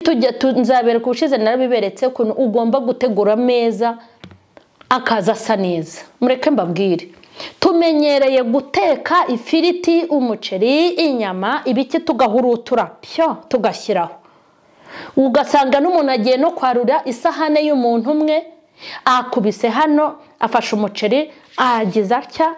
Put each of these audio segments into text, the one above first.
Tujya nzabereka ubushize narabiberetse ukuntu ugomba gutegura ameza akaza asa neza. Mureke mbabwire, tumenyereye guteka ifiriti, umuceri, inyama, ibiki tugahurutura pyo tugashyiraho, ugasanga n'umuntu agiye no kwarura isahane y'umuntu umwe akubise hano, afashe umuceri agize atya,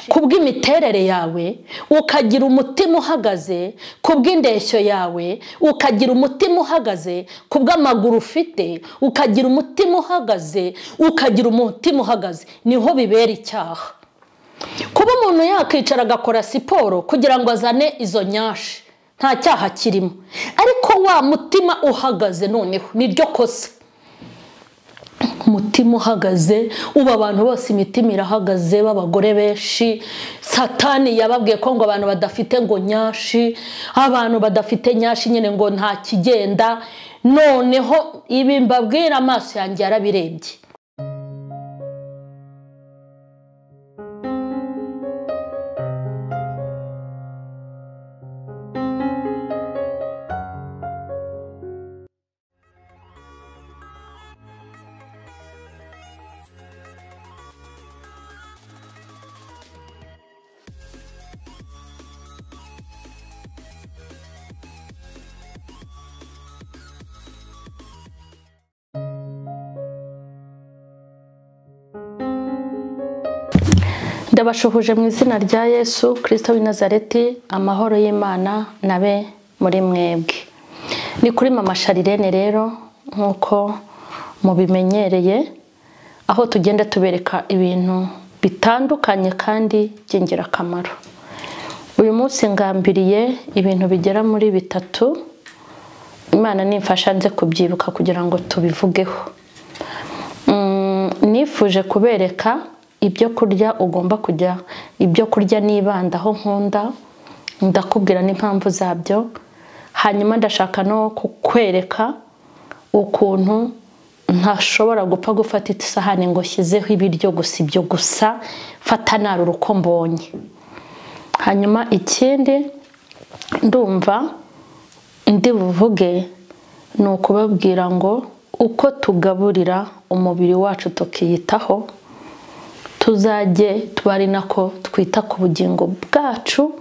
kubw'imiterere yawe ukagira umutima uhagaze, kubw'indeshyo yawe ukagira umutima uhagaze, kubw'amaguru ufite ukagira umutima uhagaze, ukagira umutima uhagaze, niho bibera icyaha. Kuba umuntu yakicara agakora siporo kugira ngo azane izo nyashi nta cyaha kirimo, ariko wa mutima uhagaze noneho niryo kosa. Umutima uhagaze, ubu abantu bose imitima irahagaze, b'abagore benshi Satani yababwiye ko ngo abantu badafite ngo nyashi, abantu badafite nyashi nyine ngo nta kigenda. Noneho ibi mbabwira amaso yanjye yarabirebye. Ndabashuhuje mu izina rya Yesu Kristo w'i Nazareti, amahoro y'Imana nabe muri mwebwe. Ni kuri Mama Charlene rero nkuko mubimenyereye, aho tugenda tubereka ibintu bitandukanye kandi by'ingirakamaro. Uyu munsi ngambiriye ibintu bigera muri bitatu, Imana nimfasha nze kubyibuka kugira ngo tubivugeho. Nifuje kubereka ibyo kurya ugomba kujya, ibyo kurya nibandaho nkunda, ndakubwira n'impamvu zabyo. Hanyuma ndashaka no kukwereka ukuntu ntashobora gupfa gufata isahani ngo shyizeho ibiryo gusa, ibyo gusa fata narura uko mbonye. Hanyuma ikindi ndumva ndi buvuge ni ukubabwira ngo uko tugaburira umubiri wacu tukiyitaho, tuzajye tubari nako twita ku bugingo bwacu,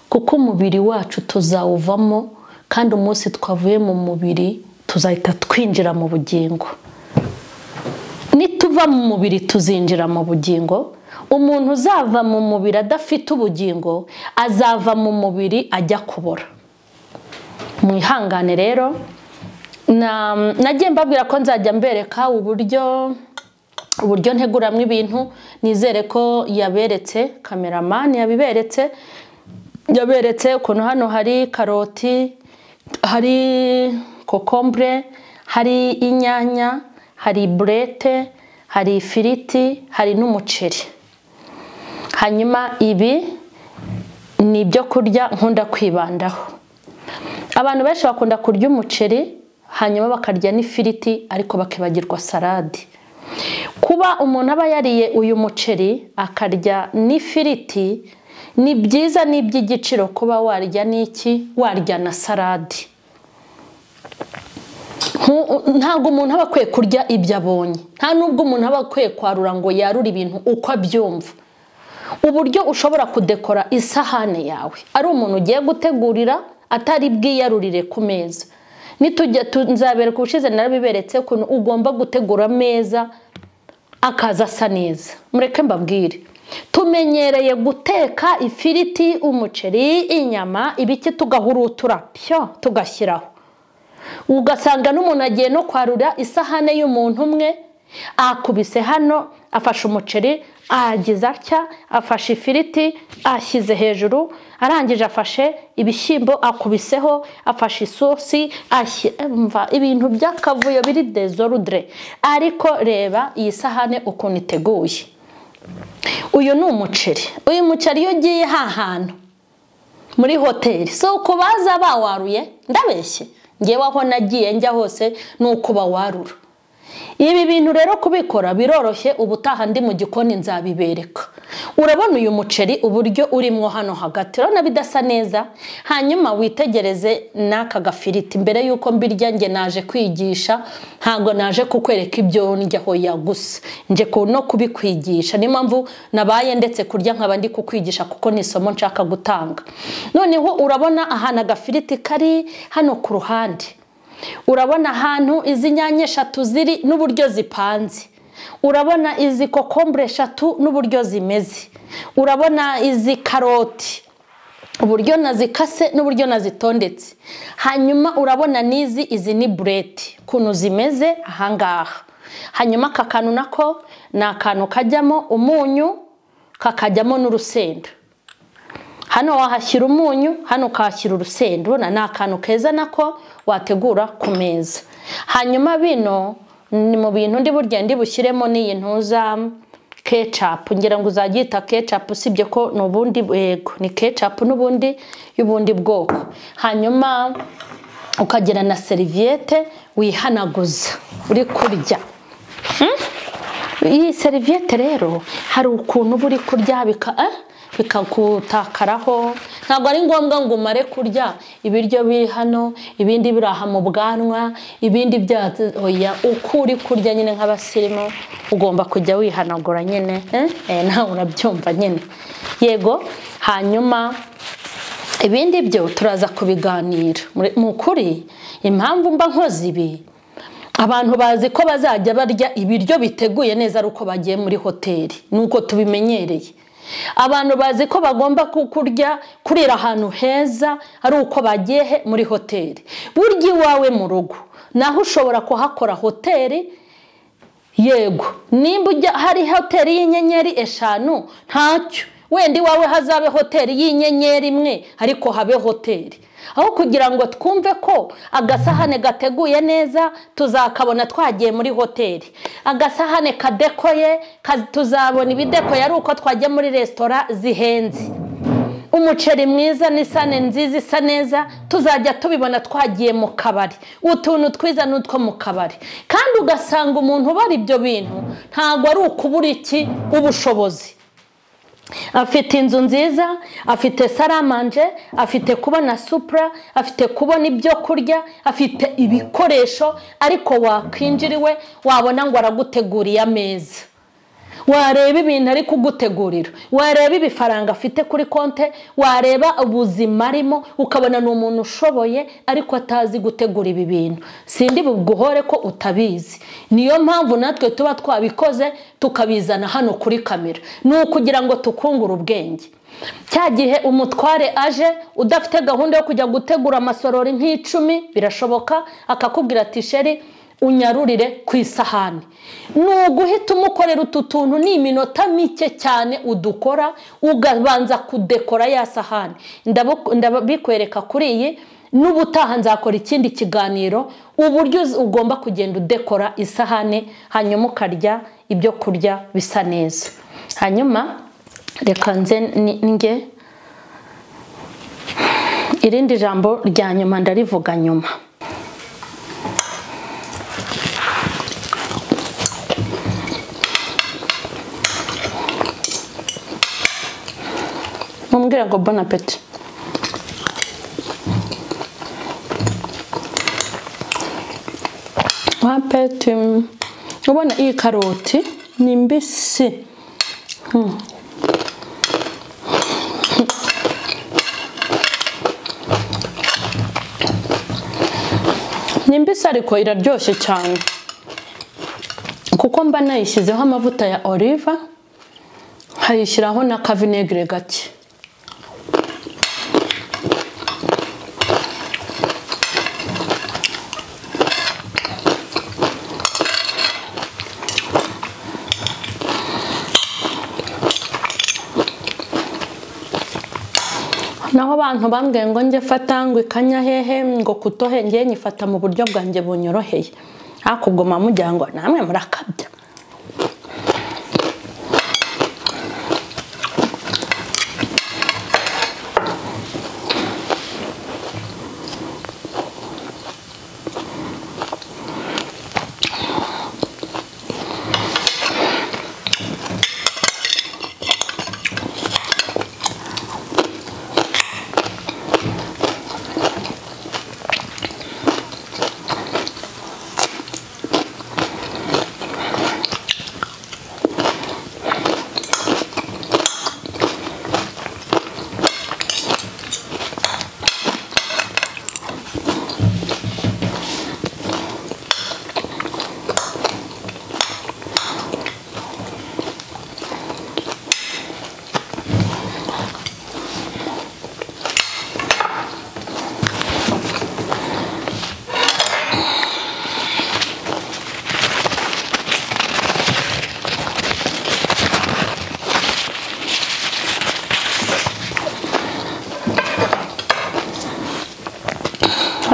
kuko umubiri wacu tuzawuvamo, kandi umunsi twavuye mu mubiri tuzahita twinjira mu bugingo. Nituva mu mubiri tuzinjira mu bugingo. Umuntu uzava mu mubiri adafite ubugingo azava mu mubiri ajya kubora. Mwihangane rero, nagiye mbabwira ko nzajya mbereka uburyo nteguramwe ibintu. Nizere ko yaberetse, cameraman yabiberetse, yaberetse ukuntu hano hari karoti, hari kokombure, hari inyanya, hari burete, hari ifiriti, hari n'umuceri. Hanyuma ibi ni ibyo kurya nkunda kwibandaho. Abantu benshi bakunda kurya umuceri hanyuma bakarya n'ifiriti, ariko bakibagirwa salade. Kuba umuntu aba yariye uyu muceri akarya n'ifiriti ni byiza, ni iby'igiciro kuba warya n'iki, warya na salade. Ntabwo umuntu aba akwiye kurya ibyo abonye, nta nubwo umuntu aba akwiye kwarura ngo yarure ibintu uko abyumva. Uburyo ushobora kudekora isahane yawe ari umuntu ugiye gutegurira atari bwiyarurire ku meza. Nitujya nzabereka ubushize narabiberetse ukuntu ugomba gutegura ameza akaza asa neza. Mureke mbabwire, tumenyereye guteka ifiriti, umuceri, inyama, ibiki tugahurutura pyo tugashyiraho, ugasanga n'umuntu agiye no kwarura isahane y'umuntu umwe akubise hano, afashe umuceri agize atya, afashe ifiriti ashyize hejuru, arangije afashe ibishyimbo akubiseho, afashe isosi, umva ibintu by'akavuyo biri désordre. Ariko reba iyi sahane ukuntu iteguye. Uyu ni umuceri. Uyu muceri iyo ugiye hantu muri hoteli, so uko baza bawaruye, ndabeshye ngewe aho nagiye njya hose ni uko bawarura. Ibi bintu rero kubikora biroroshye, ubutaha ndi mu gikoni nzabibereka. Urabona uyu muceri uburyo urimo hano hagati, urabona bidasa neza. Hanyuma witegereze n'aka gafiriti. Mbere yuko mbirya nge naje kwigisha, ntabwo naje kukwereka ibyo ndya hoya gusa, nje no kubikwigisha. Niyo mpamvu nabaye ndetse kurya nkaba ndi kukwigisha, kuko ni isomo nshaka gutanga. Noneho urabona ahantu agafiriti kari hano ku ruhande, urabona ahantu izi nyanya eshatu ziri n'uburyo zipanze, urabona izi kokombure eshatu n'uburyo zimeze, urabona izi karoti uburyo nazikase n'uburyo nazitondetse. Hanyuma urabona n'izi, izi ni bureti ukuntu zimeze ahangaha. Hanyuma aka kantu nako ni akantu kajyamo umunyu, kakajyamo n'urusenda. Hano wahashyira umunyu, hano ukahashyira urusenda. Urabona ni akantu keza nako wategura ku meza. Hanyuma bino ni mu bintu ndi burya ndi bushyiremo n'iyi ntuza ketchup, ngira ngo uzagita ketchup, usibye ko n'ubundi yego ni ketchup n'ubundi y'ubundi bwoko. Hanyuma ukagira na serviette wihanaguza uri kurya. Iyi serviette rero hari ukuntu buri kurya bikakutakaraho. Ntabwo ari ngombwa ngo umare kurya ibiryo biri hano, ibindi biri aha mu bwanwa, ibindi bya oya. Uko uri kurya nyine nk'abasirimu ugomba kujya wihanagura nyine, nawe urabyumva nyine. Yego. Hanyuma ibindi byo turaza kubiganira. Mu kuri impamvu mba nkoze ibi, abantu bazi ko bazajya barya ibiryo biteguye neza ari uko bagiye muri hoteli, nuko tubimenyereye. Abantu bazi ko bagomba kurya kurira ahantu heza ari uko bagiye muri hoteli. Burya iwawe mu rugo naho ushobora kuhakora hoteli. Yego, nimba ujya hari hoteli y'inyenyeri 5 ntacyo, wenda iwawe hazabe hoteli y'inyenyeri imwe, ariko habe hoteli. Aho kugira ngo twumve ko agasahane gateguye neza tuzakabona twagiye muri hoteli, agasahane kadekoye tuzabona ibidekoye ari uko twagiye muri resitora zihenze, umuceri mwiza n'isahane nziza isa neza tuzajya tubibona twagiye mu kabari, utuntu twiza n'utwo mu kabari. Kandi ugasanga umuntu ubara ibyo bintu ntabwo ari ukubura iki ubushobozi. Afite inzu nziza, afite saramanje, afite kubona supra, afite kubona ibyo kurya, afite ibikoresho, ariko wakwinjira iwe wabona ngo araguteguriye ameza. Wareba ibintu ari kugutegurira, wareba ibifaranga afite kuri konte, wareba ubuzima arimo, ukabona ni umuntu ushoboye ariko atazi gutegura ibi bintu. Sindi buguhore ko utabizi. Niyo mpamvu natwe tuba twabikoze tukabizana hano kuri kamera, ni ukugira ngo tukungure ubwenge. Cya gihe umutware aje udafite gahunda yo kujya gutegura amasorori nk'icumi, birashoboka akakubwira ati sheri unyarurire ku isahani. Nuguhita umukorera utu tuntu ni iminota mike cyane udukora, ugabanza kudekora ya sahani. Ndabikwereka kuri iyi, n'ubutaha nzakora ikindi kiganiro uburyo ugomba kugenda udekora isahani, hanyuma ukarya ibyo kurya bisa neza. Hanyuma reka nze nge irindi jambo rya nyuma ndarivuga nyuma. Mumbwira ngo bon appétit. Appétit. Ubona iyi karoti ni mbisi. Ni mbisi ariko iraryoshye cyane, kuko mba nayishyizeho amavuta ya olive, nkayishyiraho na kavinegere gake. Naho abantu bambwiye ngo njye fata ngo ikanya hehe ngo kutohe, ngiye nyifata mu buryo bwanjye bunyoroheye. Ariko ubwo mujya ngo namwe murakabya.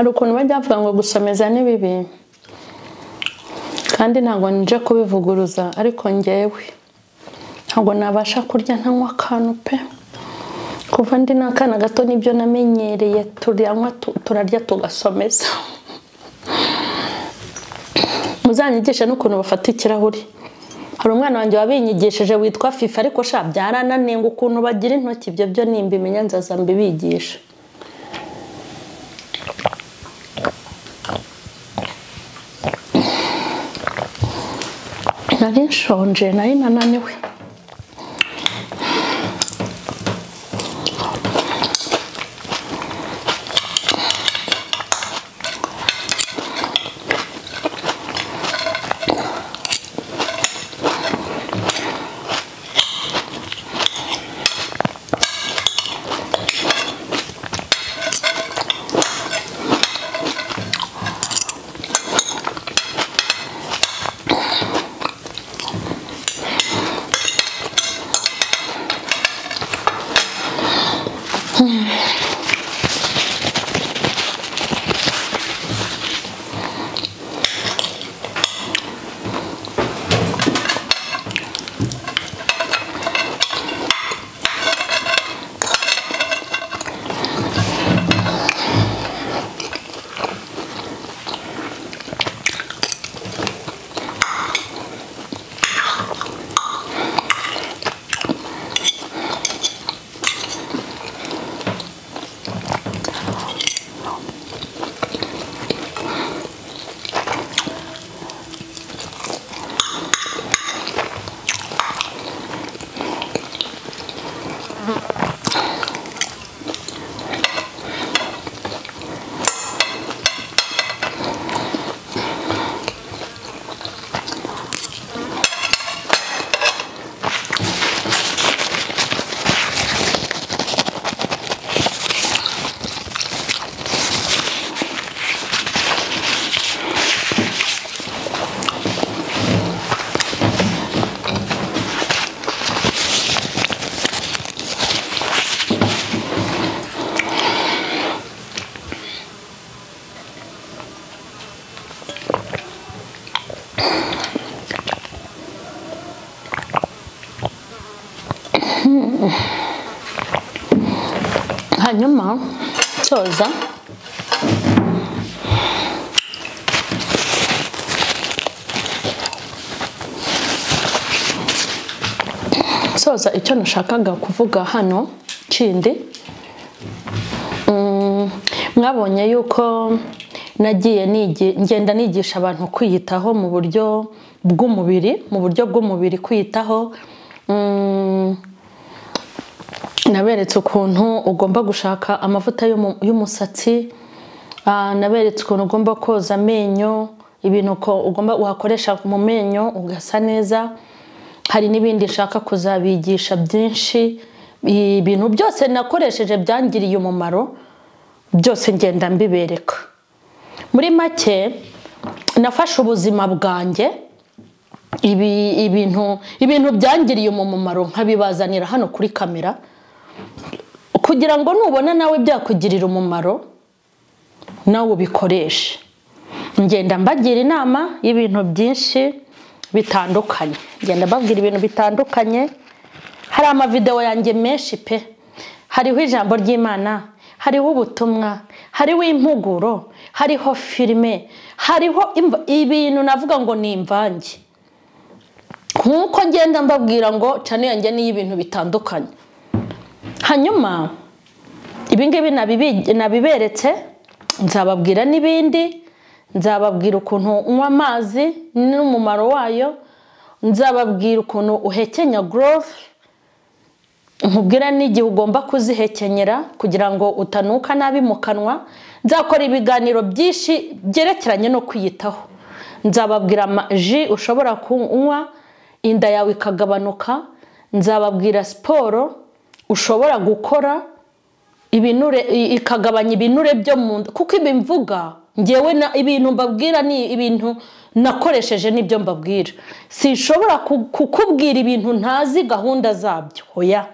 Hari ukuntu bajya bavuga ngo gusomeza ni bibi, kandi ntabwo nje kubivuguruza, ariko ngewe ntabwo nabasha kurya ntanywa akantu pe. Kuva ndi n'akana gato nibyo namenyereye, turarya tugasomeza. Muzanyigishe n'ukuntu bafata ikirahuri. Hari umwana wanjye wabinyigishije witwa Fifa, ariko sha byarananenga ukuntu bagira intoki, ibyo byo nimbimenya nzaza mbibigisha. Nari nshonje, nari nananiwe. Hanyuma nsoza icyo nashakaga kuvuga hano kindi, mwabonye yuko nagiye ngenda nigisha abantu kwiyitaho mu buryo bw'umubiri, mu buryo bw'umubiri kwiyitaho. Naberetse ukuntu ugomba gushaka amavuta y'umusatsi, naberetse ukuntu ugomba koza amenyo, ibintu ugomba wakoresha mu menyo ugasa neza. Hari n'ibindi nshaka kuzabigisha byinshi, ibintu byose nakoresheje byangiriye umumaro byose ngenda mbibereka. Muri make nafashe ubuzima bwanjye, ibintu byangiriye umumaro nkabibazanira hano kuri kamera, kugira ngo nubona nawe byakugirira umumaro nawe ubikoreshe. Ngenda mbagira inama y'ibintu byinshi bitandukanye, ngenda mbabwira ibintu bitandukanye. Hari amavideo yanjye menshi pe, hariho ijambo ry'Imana, hariho ubutumwa, hariho impuguro, hariho filime, hariho ibintu navuga ngo ni imvange. Nkuko ngenda mbabwira ngo channel yanjye ni y'ibintu bitandukanye. Hanyuma ibingibi nabiberetse, nzababwira n'ibindi, nzababwira ukuntu unywa amazi n'umumaro wayo, nzababwira ukuntu uhekenya growth, nkubwira n'igihe ugomba kuzihekenyera kugira ngo utanuka nabi mu kanwa. Nzakora ibiganiro byinshi byerekeranye no kwiyitaho. Nzababwira ji ushobora kunywa inda yawe ikagabanuka, nzababwira siporo ushobora gukora ibinure ikagabanya ibinure byo mu nda, kuko ibi mvuga ngewe ibintu mbabwira ni ibintu nakoresheje nibyo mbabwira. Sinshobora kukubwira ibintu ntazi gahunda zabyo, hoya.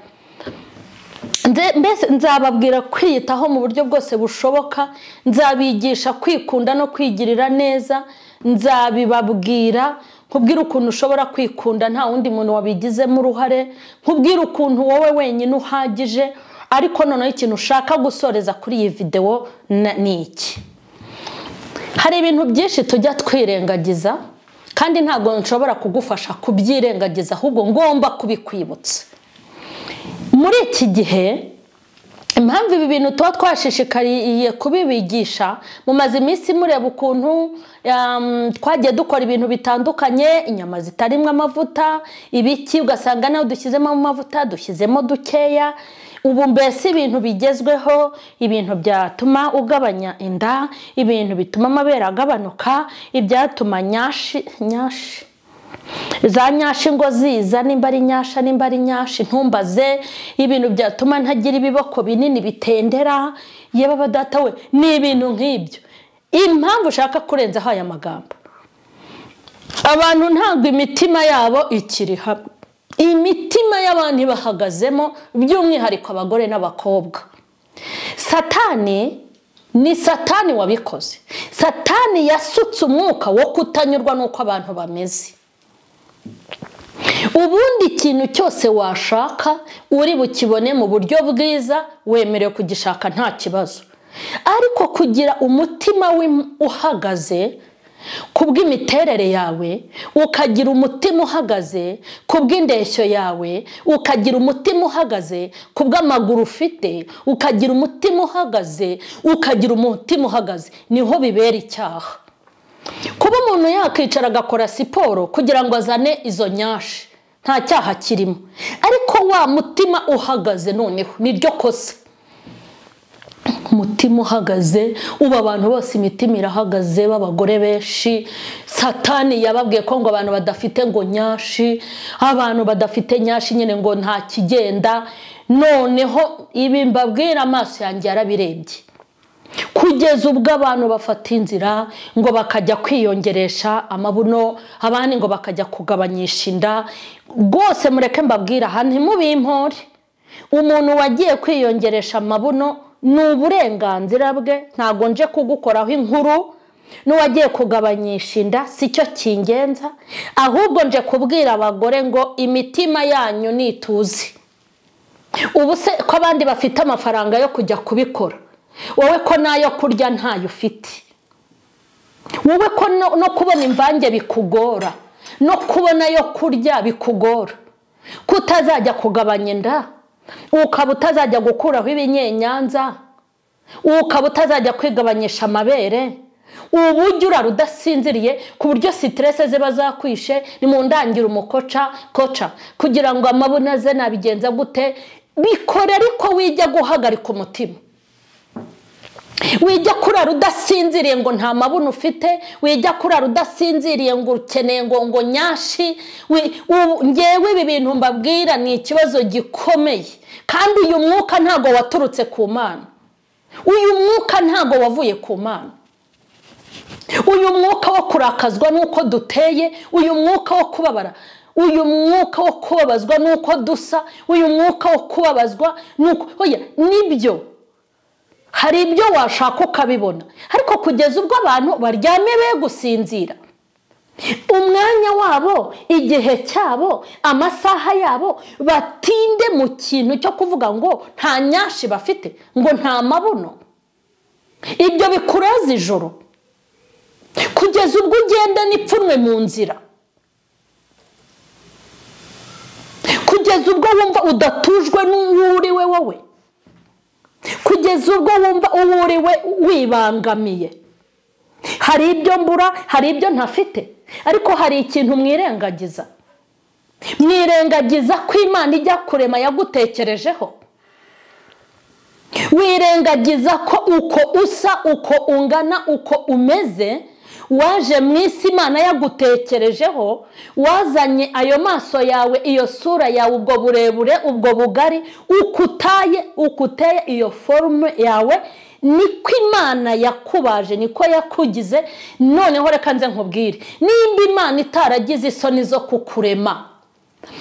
Mbese nzababwira kwiyitaho mu buryo bwose bushoboka, nzabigisha kwikunda no kwigirira neza, nzabibabwira, nkubwira ukuntu ushobora kwikunda nta wundi muntu wabigizemo uruhare, nkubwira ukuntu wowe wenyine uhagije. Ariko noneho ikintu ushaka gusoreza kuri iyi videwo ni iki: hari ibintu byinshi tujya twirengagiza, kandi ntabwo nshobora kugufasha kubyirengagiza, ahubwo ngomba kubikwibutsa. Muri iki gihe impamvu ibi bintu tuba twashishikariye kubibigisha, mumaze iminsi mureba ukuntu twagiye dukora ibintu bitandukanye, inyama zitarimo amavuta, ibiki, ugasanga nawe dushyizemo amavuta, dushyizemo dukeya. Ubu mbese ibintu bigezweho, ibintu byatuma ugabanya inda, ibintu bituma amabere agabanuka, ibyatuma nyashi nyashi za nyashi ngo ziza, nimba ari nyasha nimba ari nyashi ntumbaze, ibintu byatuma ntagira ibiboko binini bitendera, yeba data we, ni ibintu nk'ibyo. Impamvu ushaka kurenzaho aya magambo, abantu ntabwo imitima yabo ikiri hamwe, imitima y'abantu ibahagazemo, by'umwihariko abagore n'abakobwa. Satani ni Satani wabikoze. Satani yasutse umwuka wo kutanyurwa n'uko abantu bameze. Ubundi ikintu cyose washaka uri bukibone mu buryo bwiza, wemerewe kugishaka nta kibazo. Ariko kugira umutima uhagaze kubw'imiterere yawe, ukagira umutima uhagaze kubw'indeshyo yawe, ukagira umutima uhagaze kubw'amaguru ufite, ukagira umutima uhagaze, ukagira umutima uhagaze, niho bibera icyaha. Kuba umuntu yakwicara agakora siporo kugira ngo azane izo nyashi, nta cyaha kirimo. Ariko wa mutima uhagaze noneho niryo kosa. Umutima uhagaze, ubu abantu bose imitima irahagaze, b'abagore benshi. Satani yababwiye ko ngo abantu badafite ngo nyashi, abantu badafite nyashi nyine ngo nta kigenda. Noneho ibi mbabwira amaso yanjye yarabirebye, kugeza ubwo abantu bafata inzira ngo bakajya kwiyongeresha amabuno, abandi ngo bakajya kugabanyisha inda. Rwose mureke mbabwira aha, ntimubimpore. Umuntu wagiye kwiyongeresha amabuno ni uburenganzira bwe, ntago nje kugukoraho inkuru. N'uwagiye kugabanyisha inda si cyo kingenza, ahubwo nje kubwira abagore ngo imitima yanyu nituze. Ubu se ko abandi bafite amafaranga yo kujya kubikora, wowe ko nayo kurya ntayo ufite, wowe ko no kubona imvange bikugora, no kubona yo kurya bikugora, kutazajya kugabanya inda, ukaba utazajya gukuraho ibinyenyanza, ukaba utazajya kwigabanyisha amabere, ubu ujya urara udasinziriye ku buryo stress ziba zakwishe, ni mu ndangira umukoca koca kugira ngo amabuno aze, nabigenza gute? Bikore, ariko wijya guhagarika umutima, wijya kurara udasinziriye ngo nta mabuno ufite, wijya kurara udasinziriye ngo ukeneye ngo nyashi. Ngewe ibi bintu mbabwira ni ikibazo gikomeye, kandi uyu mwuka ntago waturutse ku Mana, uyu mwuka ntago wavuye ku Mana. Uyu mwuka wo kurakazwa nuko duteye, uyu mwuka wo kubabara, uyu mwuka wo kubabazwa nuko dusa, uyu mwuka wo kubabazwa nuko oya, nibyo hari ibyo washaka ukabibona, ariko kugeza ubwo abantu baryame be gusinzira, umwanya wabo, igihe cyabo, amasaha yabo, batinde mu kintu cyo kuvuga ngo nta nyashi bafite, ngo nta mabuno. Ibyo bikuraza ijoro kugeza ubwo ugenda n'ipfunwe mu nzira, kugeza ubwo wumva udatujwe n'uwuriwe wowe, kugeza ubwo wumva uwuriwe wibangamiye. Hari ibyo mbura, hari ibyo ntafite, ariko hari ikintu mwirengagiza. Mwirengagiza ko Imana ijya kurema yagutekerejeho, wirengagiza ko uko usa, uko ungana, uko umeze, waje mu isi Imana yagutekerejeho, wazanye ayo maso yawe, iyo sura yawe, ubwo burebure, ubwo bugari, ukutaye, ukuteye iyo forume yawe, niko Imana yakubaje, niko yakugize. Noneho reka nze nkubwire, nimba Imana itaragize isoni zo kukurema,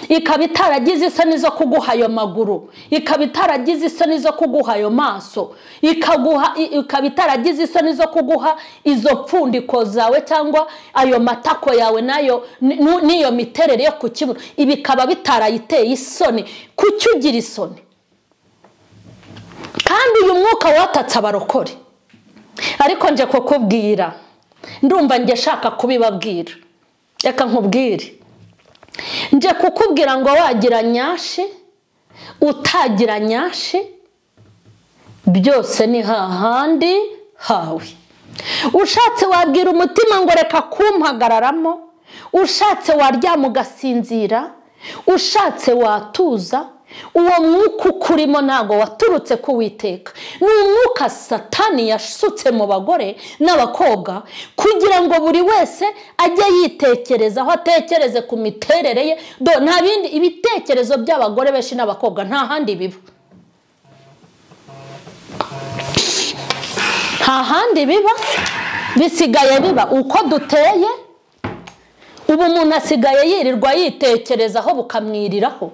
ikaba itaragize isoni zo kuguha ayo maguru, ikaba itaragize isoni zo kuguha ayo maso, ikaba itaragize isoni zo kuguha izo pfundiko zawe cyangwa ayo matako yawe nayo n'iyo miterere yo ku kibuno, ibikaba bitarayiteye isoni. Kuki ugira isoni? Kandi uyu mwuka watatse abarokore. Ariko nje kukubwira, ndumva nge shaka kubibabwira, reka nkubwire. Nje kukubwira ngo wagira nyashi utagira nyashi, byose ni hahandi hawe. Ushatse wabwira umutima ngo reka kumpagararamo, ushatse waryama ugasinzira, ushatse watuza. Uwo mwuka ukurimo ntago waturutse ku Uwiteka, ni umwuka Satani yasutse mu bagore n'abakobwa kugira ngo buri wese ajye yitekerezaho, atekereze ku miterere ye. Nta bindi, ibitekerezo by'abagore benshi n'abakobwa nta handi biba, nta handi biba, bisigaye biba uko duteye. Ubu umuntu asigaye yirirwa yitekerezaho bukamwiriraho,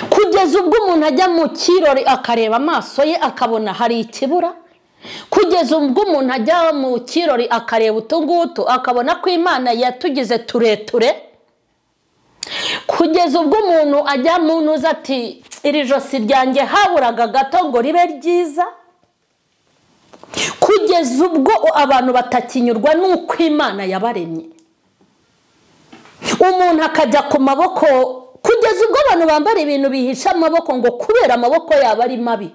kugeza ubwo umuntu ajya mu kirori akareba amaso ye akabona hari ikibura, kugeza ubwo umuntu ajya mu kirori akareba utungutu akabona ko Imana yatugize tureture, kugeza ubwo umuntu ajya mu ntuza ati iri josi ryanjye haburaga gato ngo ribe ryiza, kugeza ubwo abantu batakinyurwa n'uko Imana yabaremye. Umuntu akajya ku maboko, kugeza ubwo abantu bambara ibintu bihisha amaboko ngo kubera amaboko yabo ari mabi,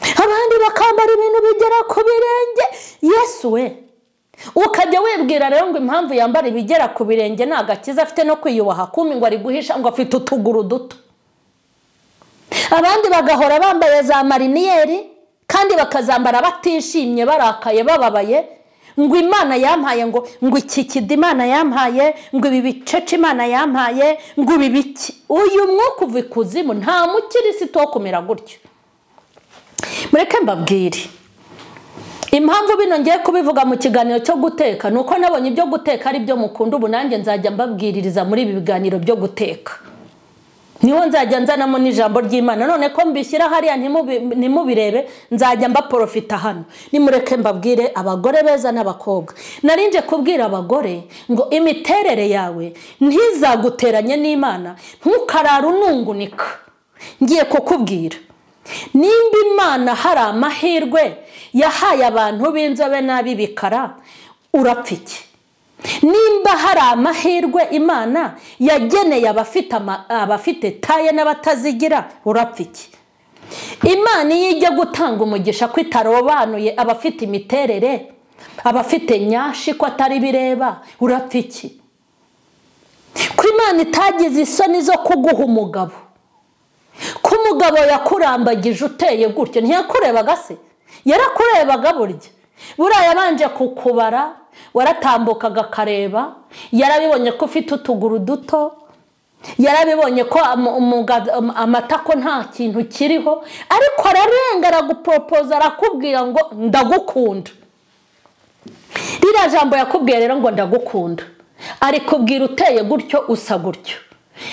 abandi bakambara ibintu bigera ku birenge. Yesu we, ukajya wibwira rero ngo impamvu yambara ibigera ku birenge nta gakiza afite no kwiyubaha, kumi ngo ari guhisha ngo afite utuguru duto. Abandi bagahora bambaye za mariniyeri kandi bakazambara batishimye, barakaye, bababaye, ngo Imana yampaye, ngo iki kidi Imana yampaye, ngo ibi bicece Imana yampaye, ngo ibi biki. Uyu mwuka uva ikuzimu, nta mukirisitu wo kumera gutyo. Mureke mbabwire impamvu bino ngiye kubivuga mu kiganiro cyo guteka, nuko nabonye ibyo guteka ari byo mukunda. Ubu nanjye nzajya mbabwiririza muri ibi biganiro byo guteka, niho nzajya nzanamo n'ijambo ry'Imana. None ko mbishyira hariya ntimubirebe, nzajya mbaprofita hano. Nimureke mbabwire abagore beza n'abakobwa. Narinje kubwira abagore ngo imiterere yawe ntizaguteranye n'Imana, ntukarara unungunika. Ngiye kukubwira, nimba Imana hari amahirwe yahaye abantu b'inzobe n'ab'ibikara, urapfa iki? Nimba hari amahirwe Imana yageneye abafite taye n'abatazigira, urapfa iki? Imana iyo ijya gutanga umugisha ko itarobanuye abafite imiterere, abafite nyashi ko atari bireba, urapfa iki? Ko Imana itagize isoni zo kuguha umugabo, ko umugabo yakurambagije uteye gutyo, ntiyakurebaga se? Yarakurebaga burya. Buriya yabanje kukubara, waratambukaga akareba, yarabibonye ko ufite utuguru duto, yarabibonye ko amatako nta kintu kiriho, ariko ararenga aragupropoza, arakubwira ngo ndagukunda. Ririya jambo yakubwiye rero ngo ndagukunda, arikubwira uteye gutyo, usa gutyo.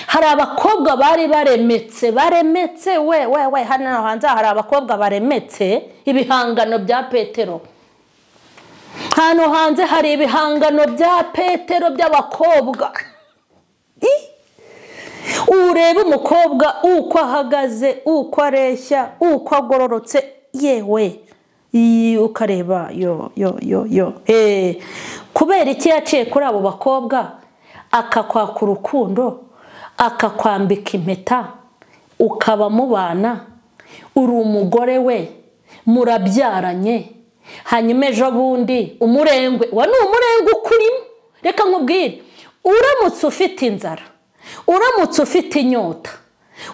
Hari abakobwa bari baremetse, baremetse we we we, hano hanze hari abakobwa baremetse ibihangano bya Petero. Hano hanze hari ibihangano bya Petero by'abakobwa. Ureba umukobwa uko ahagaze, uko areshya, uko agororotse, yewe ukareba yo yo yo yo. Kubera iki yaciye kuri abo bakobwa akakwaka urukundo, akakwambika impeta, ukaba mubana, uri umugore we, murabyaranye, hanyuma ejo bundi umurengwe wa ni umurengwe ukurimo. Reka nkubwire, uramutse ufite inzara, uramutse ufite inyota,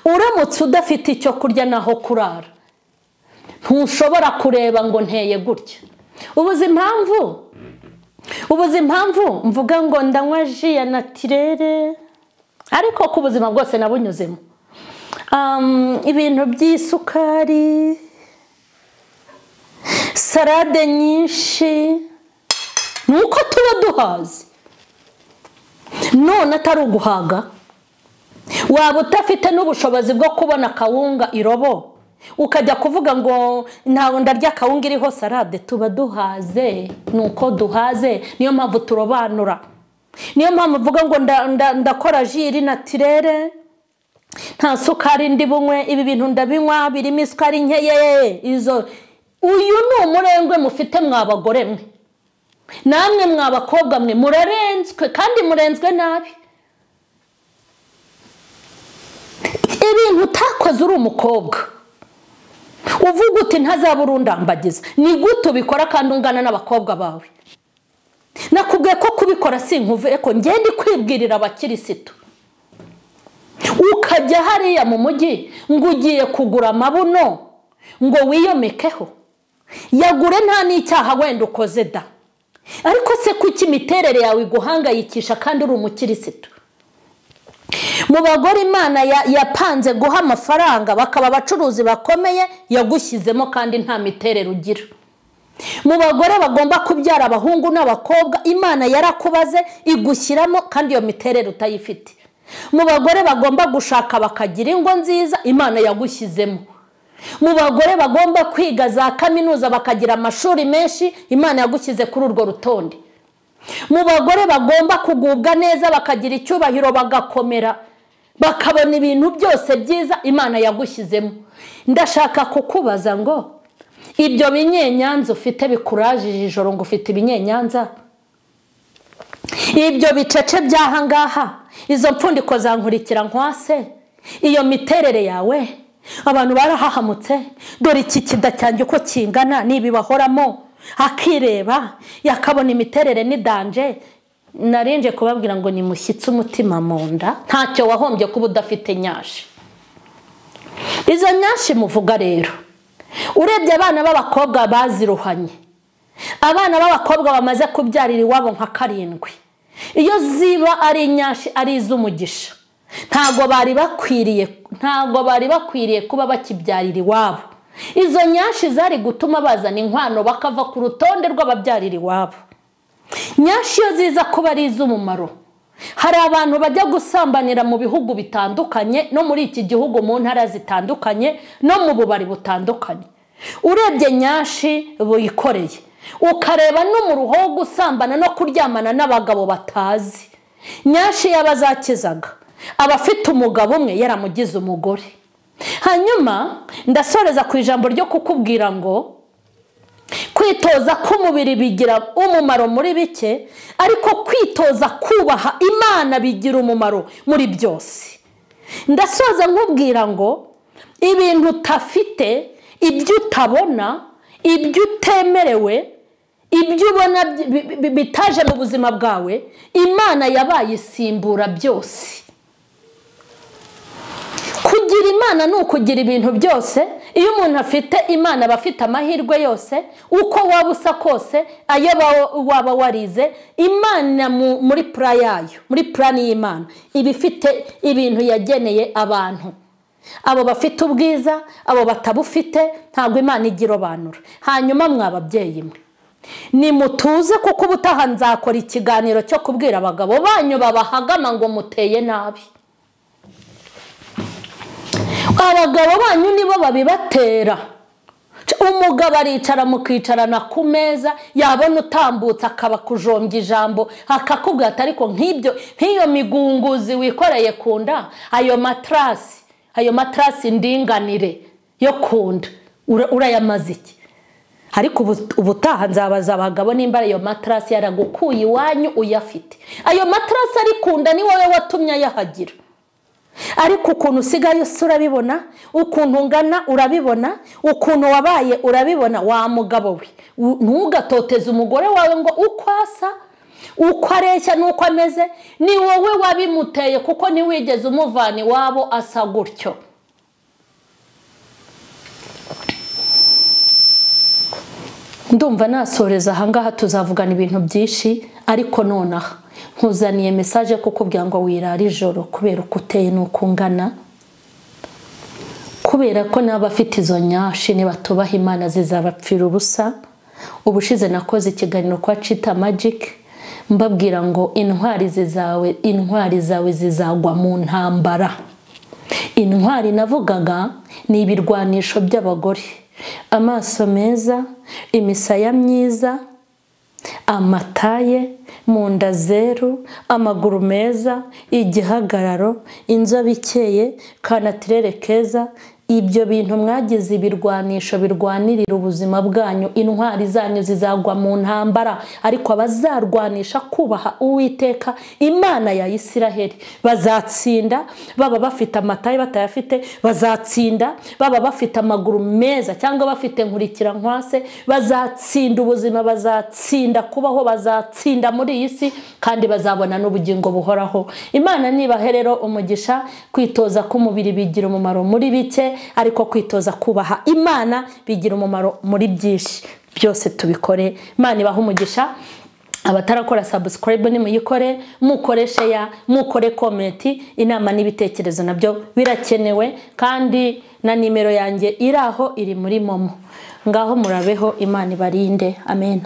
uramutse udafite icyo kurya naho kurara, ntushobora kureba ngo nteye gutya. Ubuze impamvu mvuga ngo ndanywa ji ya natirere, ariko ku buzima bwose nabunyuzemo. Ibintu by'isukari, salade nyinshi, nuko tuba duhaze. None atari uguhaga, waba utafite n'ubushobozi bwo kubona kawunga irobo, ukajya kuvuga ngo ntawe ndarya kawunga iriho salade. Tuba duhaze, nuko duhaze, niyo mpamvu turobanura. Niyo mpamvu uvuga ngo ndakora jiri naturere, nta sukari ndi bunywe, ibi bintu ndabinywa birimo isukari nkeye. Izo uyu ni umurengwe mufite mwabagore mwe, namwe mwabakobwa mwe, murarenzwe kandi murenzwe nabi. Ibintu utakoze uri umukobwa uvuga uti ntazabura undambagiza, ni gute ubikora kandi ungana n'abakobwa bawe? Nakubwiye ko kubikora si nkuvuye ko ngende kwibwirira abakirisitu. Ukajya hariya mu mujyi ngo ugiye kugura amabuno ngo wiyomekeho, yagure nta n'icyaha wenda ukoze da. Ariko se kuki imiterere yawe iguhangayikisha kandi uri umukirisitu? Mu bagore Imana yapanze guha amafaranga bakaba abacuruzi bakomeye, yagushyizemo kandi nta miterere ugira. Mu bagore bagomba kubyara abahungu n'abakobwa, Imana yarakubaze igushyiramo kandi iyo miterere utayifite. Mu bagore bagomba gushaka bakagira ingo nziza, Imana yagushyizemo. Mu bagore bagomba kwiga za kaminuza bakagira amashuri menshi, Imana yagushyize kuri urwo rutonde. Mu bagore bagomba kugubwa neza bakagira icyubahiro bagakomera, bakabona ibintu byose byiza, Imana yagushyizemo. Ndashaka kukubaza ngo ibyo binyenyanza ufite bikurajije ijoro ngo ufite ibinyenyanza, ibyo bicece by'ahangaha, izo mpfundiko zankurikira nkwase, iyo miterere yawe abantu barahahamutse, dore iki kida cyanjye uko kingana nibi bahoramo, akireba yakabona imiterere ni danje. Narinje kubabwira ngo nimushyitse umutima mu nda, ntacyo wahombye kuba udafite nyashi. Izo nyashi muvuga rero, urebye abana b'abakobwa baziruhanye, abana b'abakobwa bamaze kubyarira iwabo nka 7, iyo ziba ari nyashi ari iz'umugisha, ntago bari bakwiriye kuba bakibyarira iwabo. Izo nyashi zari gutuma bazana inkwano bakava ku rutonde rw'ababyarira iwabo. Nyashi iyo ziza kuba ari iz'umumaro, hari abantu bajya gusambanira mu bihugu bitandukanye, no muri iki gihugu mu ntara zitandukanye, no mu bubari butandukanye. Urebye nyashi buyikoreye, ukareba no mu ruho gusambana no kuryamana n'abagabo batazi. Nyashi yabazakizaga abafite umugabo umwe yaramugize umugore. Hanyuma ndasoreza ku ijambo ryo kukubwira ngo kwitoza k'umubiri bigira umumaro muri bike, ariko kwitoza kubaha Imana bigira umumaro muri byose. Ndasoza nkubwira ngo ibintu utafite, ibyo utabona, ibyo utemerewe, ibyo ubona bitaje mu buzima bwawe, Imana yabaye isimbura byose. Kugira Imana ni ukugira ibintu byose. Iyo umuntu afite Imana aba afite amahirwe yose, uko waba usa kose, ayo waba warize, Imana muri plan yayo, muri plan y'Imana iba ifite ibintu yageneye abantu. Abo bafite ubwiza, abo batabufite, ntabwo Imana igirobanura. Hanyuma mwababyeyi mwe, nimutuze kuko ubutaha nzakora ikiganiro cyo kubwira abagabo banyu babahagama ngo muteye nabi. Abagabo banyu nibo babibatera. Umugabo aricara mukicarana ku meza, yabona utambutse akaba kujombya ijambo, akakubwira ati ariko nk'ibyo, nk'iyo migunguzi wikoreye ku nda, ayo matrasi ndinganire yo kunda urayamaze iki? Ariko ubutaha nzabaza abagabo nimba ayo matrasi yaragukuye iwanyu uyafite. Ayo matrasi ari kunda ni wowe watumye ayahagira. Ariko ukuntu usigaye usa urabibona, ukuntu ungana urabibona, ukuntu wabaye urabibona. Wa mugabo we, ntugatoteze umugore wawe ngo uko asa, uko areshya n'uko ameze, ni wowe wabimuteye kuko ntiwigeze umuvana iwabo asa gutyo. Ndumva nasoreza ahangaha, tuzavugana ibintu byinshi, ariko nonaha nkuzaniye message kukubwira ngo wirara ijoro kubera uko uteye n'uko ungana, kubera ko n'abafite izo nyashi nibatubaha Imana zizabapfira ubusa. Ubushize nakoze ikiganiro kwa Chita Magic, Mbabwira ngo intwari zawe, intwari zawe zizagwa mu ntambara. Intwari navugaga ni ibirwanisho by'abagore, amaso meza, imisaya myiza, amataye, mu nda zeru, amaguru meza, igihagararo, inzobe ikeye, kanatirere keza. Ibyo bintu mwagize ibirwanisho birwanirira ubuzima bwanyu, intwari zanyu zizagwa mu ntambara. Ariko abazarwanisha kubaha Uwiteka Imana ya Isiraheli bazatsinda, baba bafite amataye batayafite bazatsinda, baba bafite amaguru meza cyangwa bafite nkurikira nkwase bazatsinda ubuzima, bazatsinda kubaho, bazatsinda muri iyi si, kandi bazabona n'ubugingo buhoraho. Imana nibahe rero umugisha. Kwitoza k'umubiri bigira umumaro muri bike, ariko kwitoza kubaha Imana bigira umumaro muri byinshi. Byose tubikore. Imana ibahe umugisha. Abatarakora subscribe nimuyikore, mukore share, mukore comment, inama n'ibitekerezo nabyo birakenewe, kandi na nimero yanjye iraho iri muri momo. Ngaho murabeho, Imana ibarinde. Amen.